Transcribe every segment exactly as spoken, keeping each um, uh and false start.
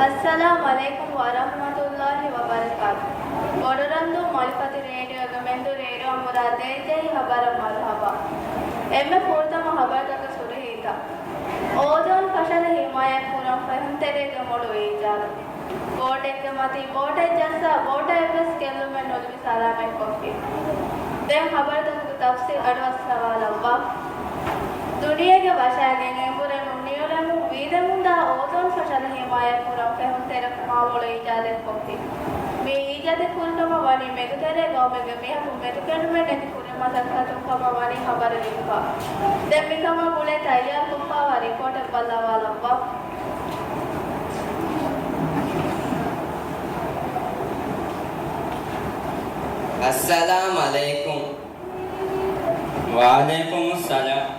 އައްސަލާމް އަލައިކުމް ވަރަޙްމަތުﷲި ވަބަރަކާތު. ބޮޑުރަންދޫ މައުރިފަތި ރޭޑިއޯގެ މެންދުރު ރޭޑިއޯ އަނބުރާ ދޭއްޖެހި ހަބަރަށް މަރުޙަބާ. އެންމެ ފުރަތަމަ ހަބަރުތަކަށް ހުރިހީތައް. އޯޒޯން ފަށަލަ ހިމާޔަތް ކުރަން ފެހުންތެރޭގެ މޮޅު އީޖާދު. ބޯޓެއްގެ މަތީ ބޯޓެއް ޖައްސާ، ބޯޓަށް އެއްވެސް ގެއްލުމެއް ނުލިބި ސަލާމަތްކޮށްފި. ދެން ހަބަރުތަކުގެ ތަފްސީލް އަޑުއައްސަވާލައްވާ. ދުނިޔޭގެ ވަށާގެން އެނބުރެމުން ނިއުޅެމުން ވީދެމުންދާ އޯޒޯން ފަށަލަ ހިމާޔަތް ކުރަން ފެހުންތެރިކަމާ މޮޅު އީޖާދެއްކޮށްފި. މި އީޖާދެއް ކުރިކަމަށް ވަނީ މެދުތެރޭ ގައުމެއްގެ މީހަކު މެދުކެނޑުމެއް ނެތި ކުރި މަސައްކަތުން ކަމަށް ވަނީ ހަބަރު ލިބިފަ. ދެން މިކަމާ ގުޅޭ ތައްޔާރުކޮށްފައިވާ ރިޕޯޓެއް ބައްލަވާލައްވާ. އައްސަލާމް އަލައިކުމް. ވަޢަލައިކުމުއްސަލާމް.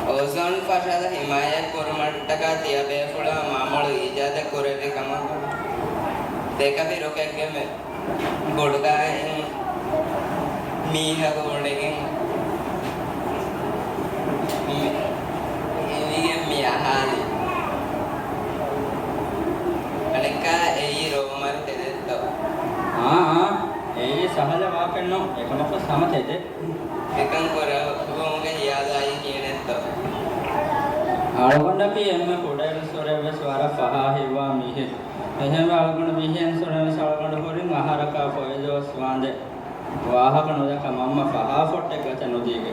އޯޒޯން ފަށަލަ ހިމާޔަތް ކުރުމަށްޓަކާ ތިޔަ ބޭފުޅާ މާމޮޅު އީޖާދެއް ކުރެއްވި ކަމަށް ދެކަފި ރުކެއްގެ މެ ބޮޑުގާއިން މީހަކު އުޅެގެން މި-، އެވިގެން މި އަހާލި. އަނެއްކާ އެއީ ރޯމަރު ތެދެއްތޯ؟ އާ، އާ، އެއީ ސަހަލަ ވާކެއްނު، އެކަމަކު ހަމަ ތެދެއް. އެކަން ކުރެވުމުގެ ހިޔާލާއި ކިޔެނެއްތޯ؟ އަޅުގަނޑަކީ އެންމެ ކުޑައިރު ސުރެއްވެސް ވަރަށް ފަހާ ހިތްވާ މީހެއް. އެހެންވެ އަޅުގަނޑު މިހެން ސުރެވެސް އަޅުގަނޑު ހުރިން އަހަރަކާ ފޮއިލުވެސް ވާނދެ. ވާހަކަ ނުދައްކާ މަންމަ ފަހާ ފޮއްޓެއް ގަތެއް ނުދީގެ.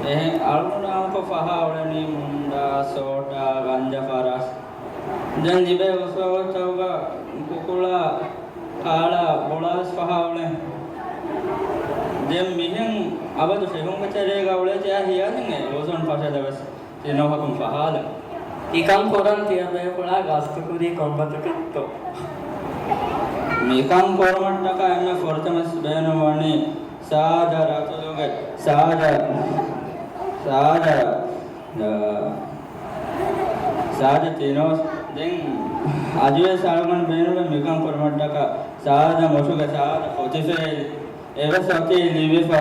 އެހެން އަޅުގަނޑު އާންކޮށް ފަހާ އުޅެނީ މުންޑާ، ސޯޓާ، ގަންޖަ ފަރާސް. ދެން ލިބޭ އުސްވަގުތަކުގަ ކުކުޅާ، ކާޅާ، ބޮޅާސް ފަހާ އުޅެން. ދެން މިހެން އަބަދު ފެހުމުގެ ތެރޭގަ އުޅޭތީ އާ ހިޔާލިން އެ އޯޒޯން ފަށަލަވެސް ތިނޯހަކުން ފަހާލަން. ތިކަން ކުރަން ތިޔަބޭފުޅާ ގަސްތުކުރީ ކޮންބަތަކަށްތޯ؟ މިކަން ކުރުމަށްޓަކާ އެންމެ ފުރަތަމަސް ބޭނުންވަނީ ސާދަ ރަތުލުގެ ސާދަ، ސާދަ، ސާދަ ތިނޯސް. ދެން އަދިވެސް އަޅުގަނޑު ބޭނުންވެ މިކަން ކުރުމަށްޓަކާ ސާދަ މޮށުގެ ސާދަ ފޮތިފައި އެވެސް އޮތީ ލިބިފަ.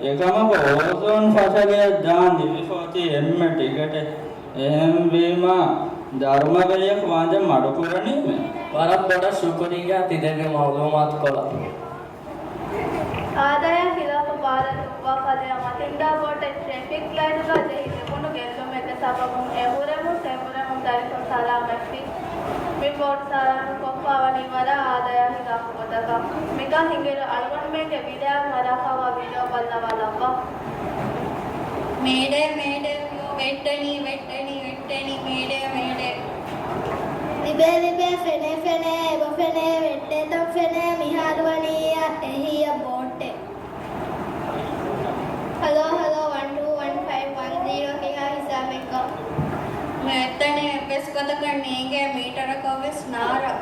އެކަމަކު އޯޒޯން ފަށަލައަށް ދާން ލިބިފަ އޮތީ އެންމެ ޓިކެޓެއް. އެހެންވީމާ، ދަރުމަގައްޔަކު ވާންދެން މަޑުކުރަނީމޭ. ވަރަށް ބޮޑަށް ޝުކުރިއްޔާ ތި ދެއްވި މަޢުލޫމާތުކޮޅަށް. އާދަޔާ ހިލާފަށް ބާރަށް ދުއްވާ ފަދަޔަށް މަތިންދާ ބޯޓެއް ޓްރެފިކް ލައިޓުގަ ޖެހި ލިބުނު ގެއްލުމެއްގެ ސަބަބުން އެނބުރެމުން ސެނބުރެމުން ދަރިފުޅު ސަލާމަތްވި. މި ބޯޓު ސަލާމަތްކޮށްފައިވަނީ ވަރަށް އާދަޔާ ހިލާފު ގޮތަކަށް. މިކަން ހިނގިއިރު އަޅުގަނޑުމެންގެ ވިލާ މަރާފައިވާ ވީޑިއޯ ބައްލަވާލައްވާ. މޭޑޭ، މޭޑޭ، ވެއްޓެނީ، ވެއްޓެނީ، ވެއްޓެނީ، މޭޑޭ، މޭޑޭ. ލިބޭ، ލިބޭ، ފެނޭ، ފެނޭ، އެބަ ފެނޭ، ވެއްޓޭތަން ފެނޭ، މިހާރު ވަނީ އެހީއަށް ބޯޓެއް. ހަލޯ، ހަލޯ، ވަން ޓޫ ވަން ފައިވް ވަން ޒީރޯ ކިހާ ހިސާބެއްގަ؟ މި އެއްތަނެއް އެއްވެސް ގޮތަކަށް ނޭނގޭ މީޓަރަކަށްވެސް ނާރާ.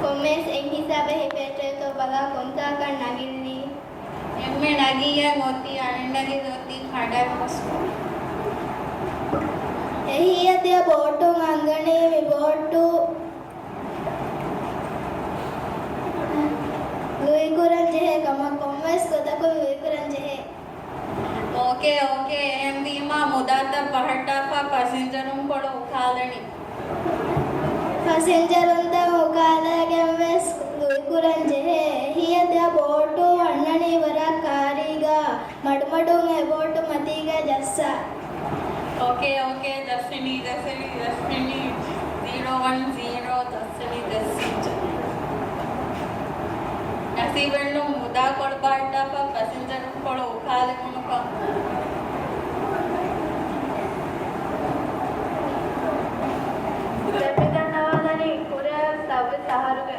ކޮންމެސް އެއް ހިސާބެއް ހިފޭތޯ ބަލާ ކޮންތާކަށް ނަގިއްލީ. އެންމެ ނަގީއެއް އޮތީ އަނެއް ނަގި އޮތީ ކަނޑައެއް ވަސްކޮށް. އެހީއަށް ތިޔަ ބޯޓުން އަންގަނީ މި ބޯޓު ލުއިކުރަން ޖެހޭ ކަމަށް ކޮންމެސް ގޮތަކުން ލުއިކުރަން ޖެހޭ. އޯކޭ، އޯކޭ، އެހެންވީމާ މުދާތައް ބަހައްޓާފަ ޕަސިންޖަރުން ކޮޅު އުކާލަނީ. ޕަސިންޖަރުންތައް އުކާލައިގެން ވެސް ލުއިކުރަން ޖެހޭ. އެހީއަށް ތިޔަ ބޯޓު އަންނަނީ ވަރަށް ކާރީގަ. މަޑުމަޑުން އެ ބޯޓު މަތީގަ ޖައްސާ. އޯކޭ، އޯކޭ، ޖައްސަނީ، ޖައްސަނީ، ޖައްސަނީ، ޒީރޯ ވަން ޒީރޯ ޖައްސަނީ، ޖައްސަނީ. ނަސީބެއްނު މުދާ ކޮޅު ބަހައްޓާފަ ޕަސިންޖަރުން ކޮޅު އުކާލެވުނުކަން. ދެން މި ދަންނަވާލަނީ ކުރިއަށް ސައްބީސް އަހަރުގެ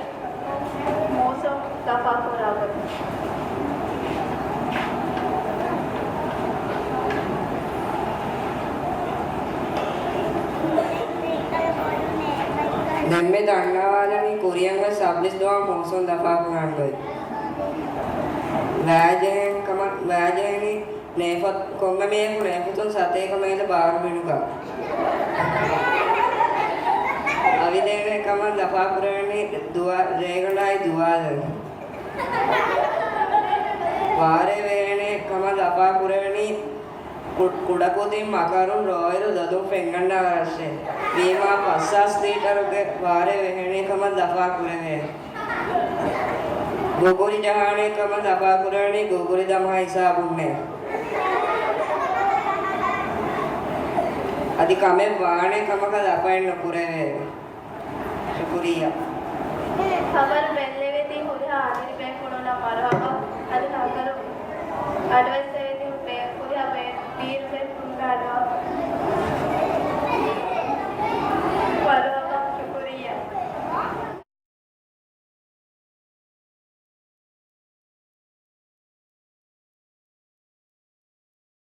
މޫސުން ލަފާކުރާ ގޮތް. ދެންމެ ދަންނަވާލަނީ ކުރިއަށް ސައްބީސް ދުވަހު މޫސުން ލަފާކުރާ ގޮތް. ވައިޖެހެން ކަމަށް، ވައިޖެހެނީ ނޭފަތު، ކޮންމެ މީހަކު ނޭފަތުން ސަތޭކަ މައިލް ބާރު ބިނުކަން. އަވިދޭނެ ކަމަށް ލަފާކުރެވެނީ ދުވަ، ރޭގަނޑާއި ދުވާލަން. ވާރޭ ވޭނެ ކަމަށް ލަފާކުރެވެނީ ކުޑަކުދިން މަކަރުން ރޯއިރު ދޮދުން ފެންގަންނަވަރަށޭ. ވީމާ ފަސްހާސް ލީޓަރުގެ ވާރޭ ވެހެނީ ކަމަށް ލަފާ ކުރެވޭ. ގުގުރި ޖަހާނެ ކަމަށް ލަފާ ކުރެވެނީ ގުގުރި ދަމާ ހިސާބުންނޭ. އަދި ކަމެއް ވާނެ ކަމަކަށް ލަފައެއް ނުކުރެވޭ. ޝުކުރިއްޔާ. ޚަބަރު ބެއްލެވޭތީ ހުރިހާ އަނދިރި ބޭފުޅުންނަށް މަރުޙަބާ. އަދި ޚަބަރު އަޑުއައްސެވޭތީ ބޭ-، ހުރިހާ ބޭ-، ބީރު ބޭފުޅުންނަށް އަޑުއައްސެވޭ.